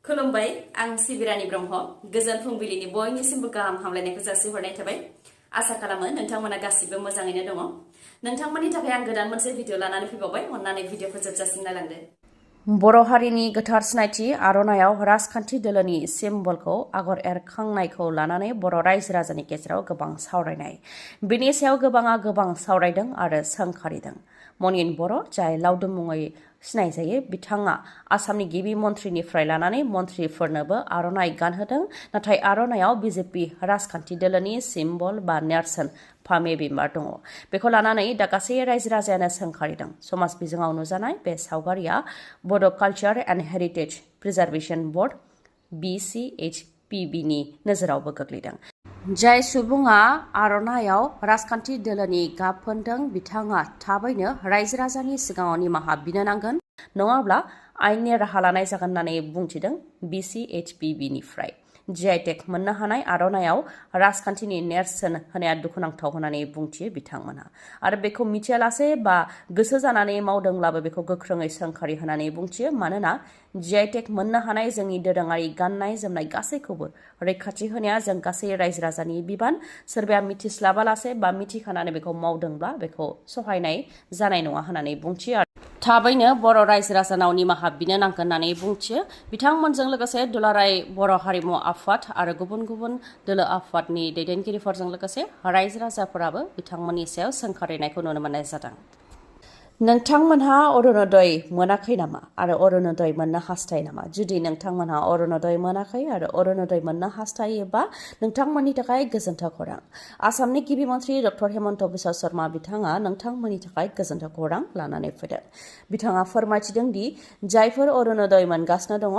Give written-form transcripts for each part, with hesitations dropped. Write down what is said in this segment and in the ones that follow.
खुलुमबाय आं सिबि रानी ब्रह्म गोजोन फुंबिलिनि बयनिसिमबो गाहाम हामलायनायखौ जासिहरनाय थाबाय आसा खालामो नोंथांमोना गासिबो मोजाङैनो दङ नोंथांमोननि थाखाय आं गोदान मोनसे भिडिअ लानानै फैबावबाय अन्नानै भिडिअखौ जोबजासिम नायलांदो बर' हारिनि गोथार सिनायथि आर'नायाव राजखान्थि दोलोनि सिम्बलखौ आगर एरखांनायखौ लानानै बर' रायजो राजानि गेजेराव गोबां सावरायनाय बेनि सायाव गोबाङा गोबां सावरायदों आरो सोंखारिदों मनिन बर' जाय लावदुम मुङै सिनायजायो बिथाङा आसामनि गिबि मन्थ्रिनिफ्राय लानानै मन्थ्रिफोरनोबो आर'नाइ गानहोदों नाथाय आर'नायाव बिजेपि राजखान्थि दोलोनि सिम्बल बा नेरसोन फामे बिम्बार दङ बेखौ लानानै दा गासै रायजो राजायानो सोंखारिदों समाज बिजोङाव नुजानाय बे सावगारिया Bodo' culture and heritage preservation board BCHPB नि नोजोरावबो गोग्लैदों जाय सुबुङा आर'नायाव राजखान्थि दोलोनि गाब फोनदों बिथाङा थाबैनो रायजो राजानि सिगाङाव निमाहा बिनो नांगोन नङाब्ला आयेननि राहा लानाय जागोन होननानै बुंथिदों BCHPB निफ्राय BTech मोननो हानाय आर'नायाव राजखान्थिनि नेरसोन होनाया दुखुनांथाव होननानै बुंथियो बिथांमोना आरो बेखौ मिथियालासे बा गोसो जानानै मावदोंब्लाबो बेखौ गोख्रोङै सोंखारि होननानै बुंथियो मानोना BTech मोननो हानाय जोंनि दोरोङारि गाननाय जोमनाय गासैखौबो रैखाथि होनाया जों गासै रायजो राजानि बिबान सोरबाया मिथिस्लाबालासे बा मिथिखानानै बेखौ मावदोंब्ला बेखौ सहायनाय जानाय नङा होननानै बुंथियो थाबैनो बर' रायजो राजानाव निमाहा बिनो नांगोन होननानै बुंथियो बिथांमोनजों लोगोसे दुलाराय बर' हारिमु आफाद आरो गुबुन गुबुन दोलो आफादनि दैदेनगिरिफोरजों लोगोसे रायजो राजाफोराबो बिथांमोननि सायाव सोंखारिनायखौ नुनो मोननाय जादों नोंथांमोनहा अरुणोदय मोनाखै नामा आरो अरुणोदय मोननो हास्थायो नामा जुदि नोंथांमोनहा अरुणोदय मोनाखै आरो अरुणोदय मोननो हास्थायोबा नोंथांमोननि थाखाय गोजोनथाव खौरां आसामनि गिबि मन्थ्रि डक्टर हेमन्त बिश्व शर्मा बिथाङा नोंथांमोननि थाखाय गोजोनथाव खौरां लानानै फैदों बिथाङा फोरमायथिदों दि जायफोर अरुणोदय मोनगासिनो दङ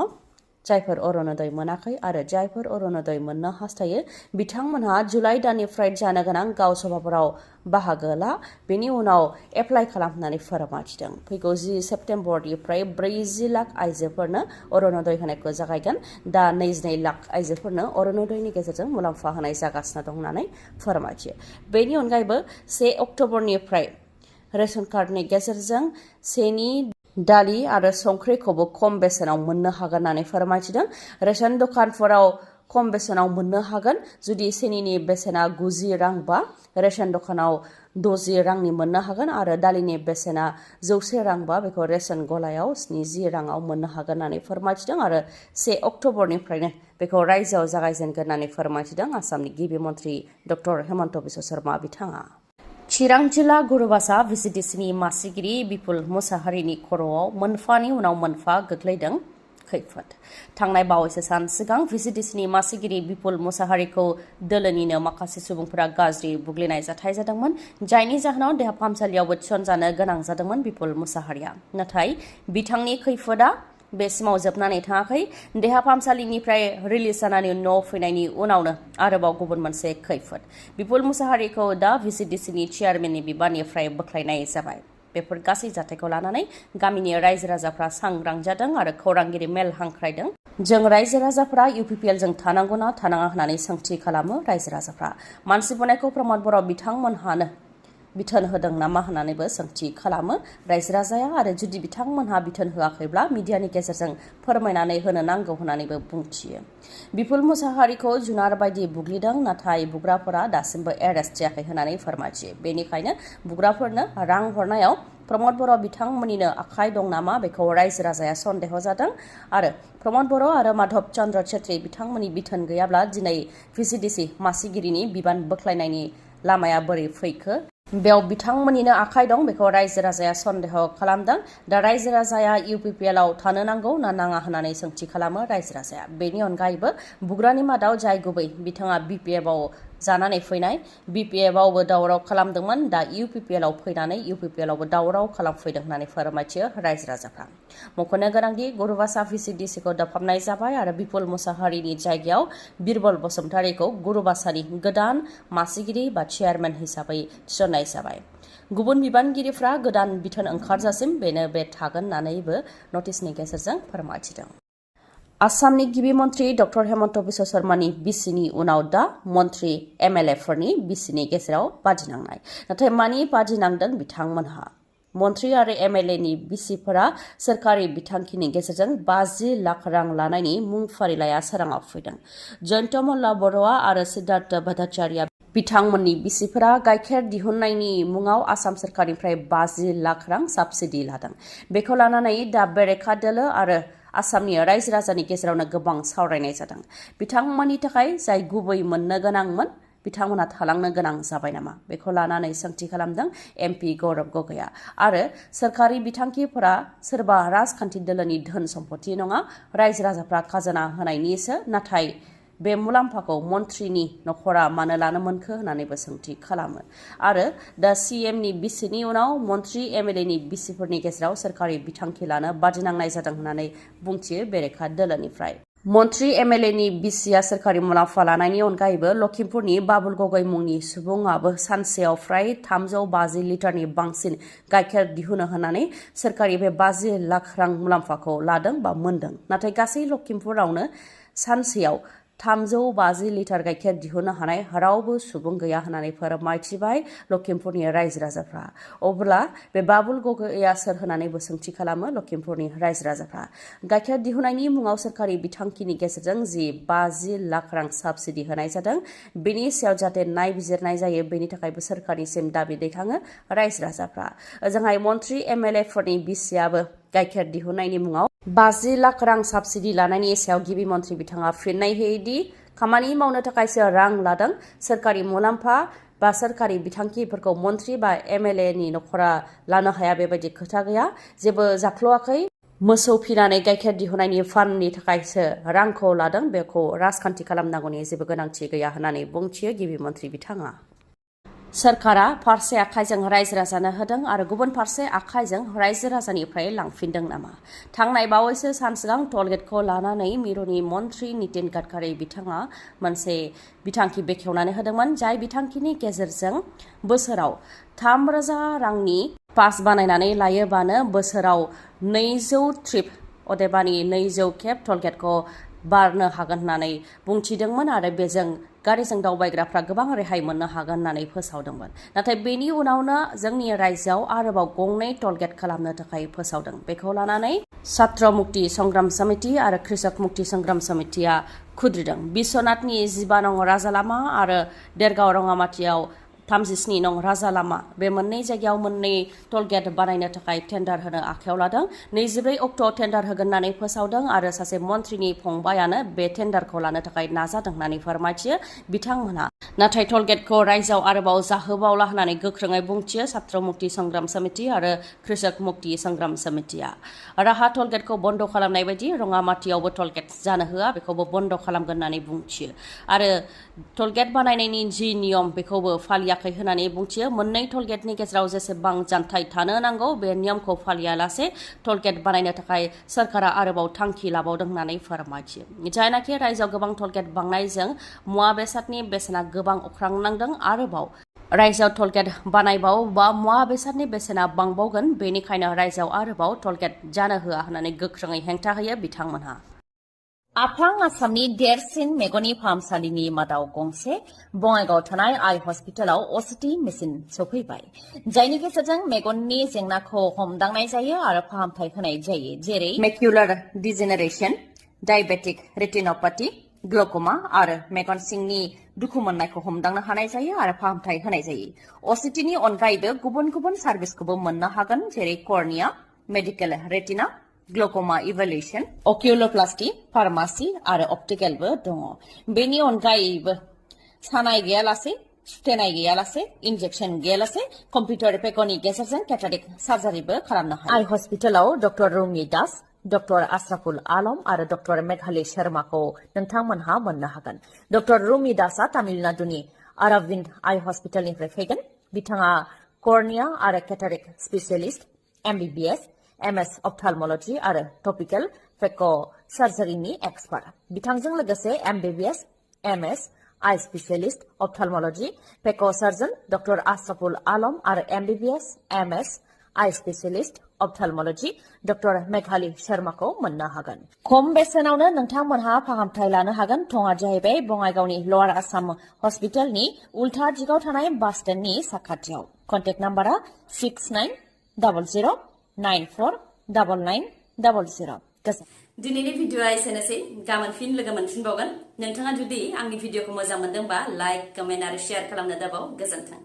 जायफोर अरुणोदय मोनाखै आरो जायफोर अरुणोदय मोननो हास्थायो बिथांमोनहा जुलाइ दाननिफ्राय जानो गोनां गाव सभाफोराव बाहागो ला बेनि उनाव एप्लाइ खालामनानै फोरमायथिदों फैगौ 10 सेप्तेम्बरनिफ्राय 40 लाख आइजोफोरनो अरुणोदय होनायखौ जागायगोन दा 22 लाख आइजोफोरनो अरुणोदयनि गेजेरजों मुलाम्फा होनाय जागासिनो दं होननानै फोरमायथियो बेनि अनगायैबो 1 अक्ट'बरनिफ्राय रेशन कार्डनि गेजेरजों सेनि दालि आरो संख्रिखौबो खम बेसेनाव मोननो हागोन होननानै फोरमायथिदों रेशन दखानफोराव खम बेसेनाव मोननो हागोन जुदि सेनिनि बेसेना 90 रां बा रेशन दखानाव 60 रांनि मोननो हागोन आरो दालिनि बेसेना 100 रां बा बेखौ रेशन गलायाव 70 राङाव मोननो हागोन होननानै फोरमायथिदों आरो 1 अक्ट'बरनिफ्रायनो बेखौ रायजोआव जागायजेनगोन होननानै फोरमायथिदों आसामनि गिबि मन्थ्रि डक्टर हेमन्त बिश्व शर्मा बिथाङा चिरां जिल्ला गुरुबासा VCDCनि मासिगिरि बिपुल मुसाहारिनि खर'आव मोनफानि उनाव मोनफा गोग्लैदों खैफोद थांनाय बावैसो सान सिगां VCDCनि मासिगिरि बिपुल मुसाहारिखौ दोलोनिनो माखासे सुबुंफोरा गाज्रि बुग्लिनाय जाथाय जादोंमोन जायनि जाहोनाव देहा फाहामसालियावबो थिसनजानो गोनां जादोंमोन बिपुल मुसाहारिया नाथाय बिथांनि खैफोदा बेसिमाव जोबनानै थाङाखै देहा फाहामसालिनिफ्राय रिलिज जानानै न' फैनायनि उनावनो आरोबाव गुबुन मोनसे खैफोद बिपुल मुसाहारिखौ दा VCDCनि चेयारमेननि बिबाननिफ्राय बोख्लायनाय जाबाय बेफोर गासै जाथायखौ लानानै गामिनि रायजो राजाफ्रा सांग्रां जादों आरो खौरांगिरि मेल हांख्रायदों जों रायजो राजाफ्रा UPPL जों थानांगौना थानाङा होननानै सोंथि खालामो रायजो राजाफ्रा मानसि बुनायखौ प्रमद बर' बिथांमोनहानो बिथोन होदों नामा होननानैबो सोंथि खालामो रायजो राजाया आरो जुदि बिथांमोनहा बिथोन होआखैब्ला मिडियानि गेजेरजों फोरमायनानै होनो नांगौ होननानैबो बुंथियो बिपुल मुसाहारिखौ जुनार बायदि बुग्लिदों नाथाय बुग्राफोरा दासिमबो एरेस्ट जायाखै होननानै फोरमायथियो बेनिखायनो बुग्राफोरनो रां हरनायाव प्रमद बर' बिथांमोननिनो आखाइ दं नामा बेखौ रायजो राजाया सन्देह जादों आरो प्रमद बर' आरो माधव चन्द्र छेत्री बिथांमोननि बिथोन गैयाब्ला दिनै VCDC मासिगिरिनि बिबान बोख्लायनायनि लामाया बोरै फैखो बेयाव बिथांमोननिनो आखाइ दं बेखौ रायजो राजाया सन्देह खालामदों दा रायजो राजाया UPPL आव थानो नांगौ ना नाङा होननानै सोंथि खालामो रायजो राजाया बेनि अनगायैबो बुग्रानि मादाव जाय गुबै बिथाङा BPF आव जानानै फैनाय BPF आवबो दावराव खालामदोंमोन दा UPPL आव फैनानै UPPL आवबो दावराव खालामफैदों होननानै फोरमायथियो रायजो राजाफ्रा मख'नो गोनांदि गुरुबासा VCDCखौ दाफामनाय जाबाय आरो बिपुल मुसाहारिनि जायगायाव बिरबल बसुमतारीखौ गुरुबासानि गोदान मासिगिरि बा चेयारमेन हिसाबै थिसननाय जाबाय गुबुन बिबानगिरिफ्रा गोदान बिथोन ओंखारजासिम बेनो बे थागोन होननानैबो नटिसनि गेजेरजों फोरमायथिदों आसामनि गिबि मन्थ्रि डक्टर हेमन्त बिश्व शर्मानि बिसिनि उनाव दा मन्थ्रि MLA फोरनि बिसिनि गेजेराव बादिनांनाय नाथाय मानि बादिनांदों बिथांमोनहा मन्त्रि आरो MLA नि बिसिफोरा सोरखारि बिथांखिनि गेजेरजों 50 लाख रां लानायनि मुं फारिलाइया सोराङाव फैदों। जयन्त मल्ल बर'आ आरो सिद्धार्थ भट्टाचार्यआ बिथांमोननि बिसिफोरा गाइखेर दिहुननायनि मुङाव आसाम सोरखारनिफ्राय 50 लाख रां साबसिडि लादों। बेखौ लानानै दा बेरेखा दोलो आरो आसामनि रायजो राजानि गेजेरावनो गोबां सावरायनाय जादों। बिथांमोननि थाखाय जाय गुबै मोननो गोनांमोन बिथांमोना थालांनो गोनां जाबाय नामा बेखौ लानानै सोंथि खालामदों MP गौरब गगैआ। आरो सोरखारि बिथांखिफोरा सोरबा राजखान्थि दोलोनि धोन सम्पति नङा, रायजो राजाफ्रा खाजोना होनायनिसो, नाथाय बे मुलाम्फाखौ मन्त्रिनि नखरा मानो लानो मोनखो होननानैबो सोंथि खालामो। आरो दा CM नि बिसिनि उनाव मन्त्रि MLA नि बिसिफोरनि गेजेराव सोरखारि बिथांखि लानो बादिनांनाय जादों होननानै बुंथियो बेरेखा दोलोनिफ्राय। मन्त्रि MLA नि बिसिया सोरखारि मुलाम्फा लानायनि अनगायैबो लखिमपुरनि बाबुल गगৈ मुंनि सुबुङाबो सानसेयाव फ्राय 350 लिटारनि बांसिन गाइखेर दिहुनो होननानै सोरखारि बे 50 लाख रां मुलाम्फाखौ लादों बा मोनदों। नाथाय गासै लखिमपुरावनो सानसेयाव 350 लिटार गाइखेर दिहुननो हानाय रावबो सुबुं गैया होननानै फोरमायथिबाय लखिमपुरनि रायजो राजाफ्रा। अब्ला बे बाबुल गगैआ सोर होननानैबो सोंथि खालामो लखिमपुरनि रायजो राजाफ्रा। गाइखेर दिहुननायनि मुङाव सोरखारि बिथांखिनि गेजेरजों जि 50 लाख रां साबसिडि होनाय जादों बेनि सायाव जाहाथे नायबिजिरनाय जायो बेनि थाखायबो सोरखारनिसिम दाबि दैखाङो रायजो राजाफ्रा। ओजोंहाय मन्त्रि MLA फोरनि बिसियाबो गाइखेर दिहुननायनि मुङाव 50 लाख रां साबसिडि लानायनि सायाव गिबि मन्त्रि बिथाङा फिननाय होयोदि खामानि मावनो थाखायसो रां लादों, सोरखारि मुलाम्फा बा सोरखारि बिथांखिफोरखौ मन्त्रि बा MLA नि नखरा लानो हाया बेबायदि खोथा गैया, जेबो जाख्ल'वाखै। मोसौ फिनानै गाइखेर दिहुननायनि फार्मनि थाखायसो रांखौ लादों, बेखौ राजखान्थि खालामनांगौनि जेबो गोनांथि गैया होननानै बुंथियो गिबि मन्त्रि बिथाङा। सोरखारा फारसे आखाइजों रायजो राजानो होदों आरो गुबुन फारसे आखाइजों रायजो राजानिफ्राय लांफिनदों नामा? थांनाय बावैसो सान सिगां टलगेटखौ लानानै मिरुनि मन्त्रि नितिन गडकारि बिथाङा मोनसे बिथांखि बेखेवनानै होदोंमोन, जाय बिथांखिनि गेजेरजों बोसोराव 3,000 रांनि पास बानायनानै लायोबानो बोसोराव 200 ट्रिप अदेबानि 200 खेब टलगेटखौ बारनो हागोन होननानै बुंथिदोंमोन आरो बेजों गारिजों दावबायग्राफ्रा गोबां रेहाय मोननो हागोन होननानै फोसावदोंमोन। नाथाय बेनि उनावनो जोंनि रायजोआव आरोबाव 2 टलगेट खालामनो थाखाय फोसावदों। बेखौ लानानै छात्र मुक्ति संग्राम समिति आरो कृषक मुक्ति संग्राम समितिया खुद्रिदों। बिश्वनाथनि 15 नं राजा लामा आरो देरगाव रङामाटियाव 37 नं राजा लामा बे मोननै जायगायाव 2 टलगेट बानायनो थाखाय टेन्डार होनो आखायाव लादों। 24 अक्ट'आव टेन्डार होगोन होननानै फोसावदों आरो सासे मन्त्रिनि फंबायानो बे टेन्डारखौ लानो थाखाय नाजादों होननानै फोरमायथियो बिथांमोनहा। नाथाय टलगेटखौ रायजोआव आरोबाव जाहोबावला होननानै गोख्रोङै बुंथियो छात्र मुक्ति संग्राम समिति आरो कृषक मुक्ति संग्राम समितिया। राहा टलगेटखौ बन्द खालामनाय बायदि रङामाटियावबो टलगेट जानो होआ, बेखौबो बन्द खालामगोन होननानै बुंथियो। आरो टलगेट बानायनायनि जि नियम बेखौबो फालियाखै होननानै बुंथियो। 2 टलगेटनि गेजेराव जेसेबां जानथाय थानो नांगौ बे नियमखौ फालियालासे टलगेट बानायनो थाखाय सोरखारा आरोबाव थांखि लाबावदों होननानै फोरमायथियो। जायनाखि रायजोआव गोबां टलगेट बांनायजों मुवा बेसादनि बेसेना गोबां अख्रांनांदों, आरोबाव रायजोआव टलगेट बानायबावोबा मुवा बेसादनि बेसेना बांबावगोन, बेनिखायनो रायजोआव आरोबाव टलगेट जानो होआ होननानै गोख्रोङै हेंथा होयो बिथांमोनहा। आफां आसामनि देरसिन मेगननि फाहामसालिनि मादाव गंसे बङाइगावआव थानाय आइ हस्पिटालाव OCT मेसिन सफैबाय, जायनि गेजेरजों मेगननि जेंनाखौ हमदांनाय जायो आरो फाहामथाय होनाय जायो, जेरै मेक्युलार डिजेनेरेशन, डायबेटिक रेटिनोपैथी, ग्लक'मा आरो मेगन सिंनि दुखु मोननायखौ हमदांनो हानाय जायो आरो फाहामथाय होनाय जायो। OCT नि अनगायैबो गुबुन गुबुन सार्भिसखौबो मोननो हागोन, जेरै कर्निया, मेडिकेल रेटिना, ग्लक'मा इभेलुएशन, अकिउलोप्लास्टी, फार्मासि आरो अप्टिकेलबो दङ। बेनि अनगायैबो सानाय गैयालासे, सुथेनाय गैयालासे, इन्जेक्सन गैयालासे कम्पिउटार पेकनि गेजेरजों केटारेक्ट सार्जारिबो खालामनो हायो। आइ हस्पिटालाव डक्टर रुमि दास, डक्टर आशराफुल आलम आरो डक्टर मेघाली शर्माखौ नोंथांमोनहा मोननो हागोन। डक्टर रुमि दासआ तामिलनाडुनि अरविंद आइ हस्पिटालनिफ्राय फैगोन। बिथाङा कर्निया आरो केटारेक्ट स्पेसियलिस्ट, MBBS, MS अप्थालमोलॉजी आरो टपिकल फेक' सार्जारिनि एक्सपार्ट। बिथांजों लोगोसे MBBS, MS आइ स्पेसियलिस्ट अप्थालमोलॉजी फेक' सार्जन डक्टर आशराफुल आलम आरो MBBS, MS आइ स्पेसियलिस्ट अप्थालमोलॉजी डक्टर मेघाली शर्माखौ मोननो हागोन। खम बेसेनावनो नोंथांमोनहा फाहामथाय लानो हागोन। थङा जाहैबाय बङाइगावनि लवार आसाम हस्पिटालनि उल्था दिगाव थानाय बास स्टेन्डनि साखाथियाव। कन्टेक्ट नाम्बारा 69 00949900। दिनैनि भिडिअआ एसेनोसै गाबोन फिन लोगो मोनफिनबावगोन। नोंथाङा जुदि आंनि भिडिअखौ मोजां मोनदोंबा लाइक, कमेन्ट आरो शेयार खालामनो दाबाव। गोजोन्थों।